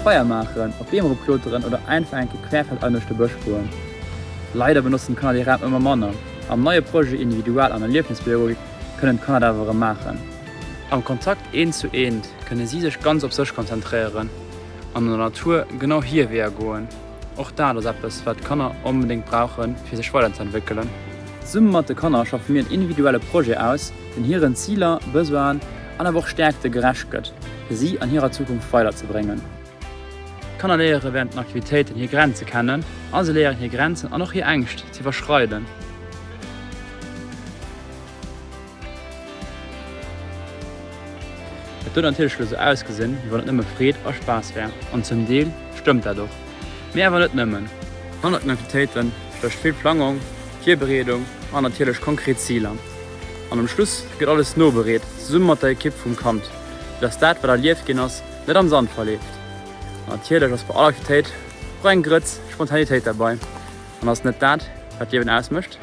Feier maachen, op Beem eropkloteren oder einfach eng Kéier querfeldein duerch de Bësch goen. Leider benotzen d'Kanner déi Raim ëmmer manner. Am neie Projet Individual an Erliefnispädagogik kënnen d'Kanner dat awer erëm maachen. Am Kontakt eent zu eent kënne si sech ganz op sech konzentréieren an an der Natur genau hir Weeër goen. Och dat ass eppes, wat d'Kanner onbedéngt brauchen, fir sech weiderzeentwéckelen. Zesumme mat de Kanner schaffe mir en individuelle Projet aus, deen hiren Ziler, Besoinen an awer och Stäerkte gerecht gëtt, fir si an hirer Zukunft weiderzebréngen. D'Kanner léiere wärend den Aktivitéiten hir Grenze kennen a se léieren hir Grenzen an och hir Ängscht z'iwwerschreiden. Et huet natierlech elo sou ausgesinn, wéi wann et nëmme Freed a Spaass wär, an zum Deel stëmmt dat och, mee awer net nëmmen. Hannert den Aktivitéite stécht vill Plangung, Virbereedung an natierlech konkret Ziler. An um Schluss gëtt alles nobereet, zesumme mat der Ekipp vum Kand, fir dass dat, wat erlieft ginn ass, net am Sand verleeft. An natierlech ass bei all Aktivitéit och eng Grëtz Spontanitéit derbei. An ass net dat, wat d'Liewen ausmécht?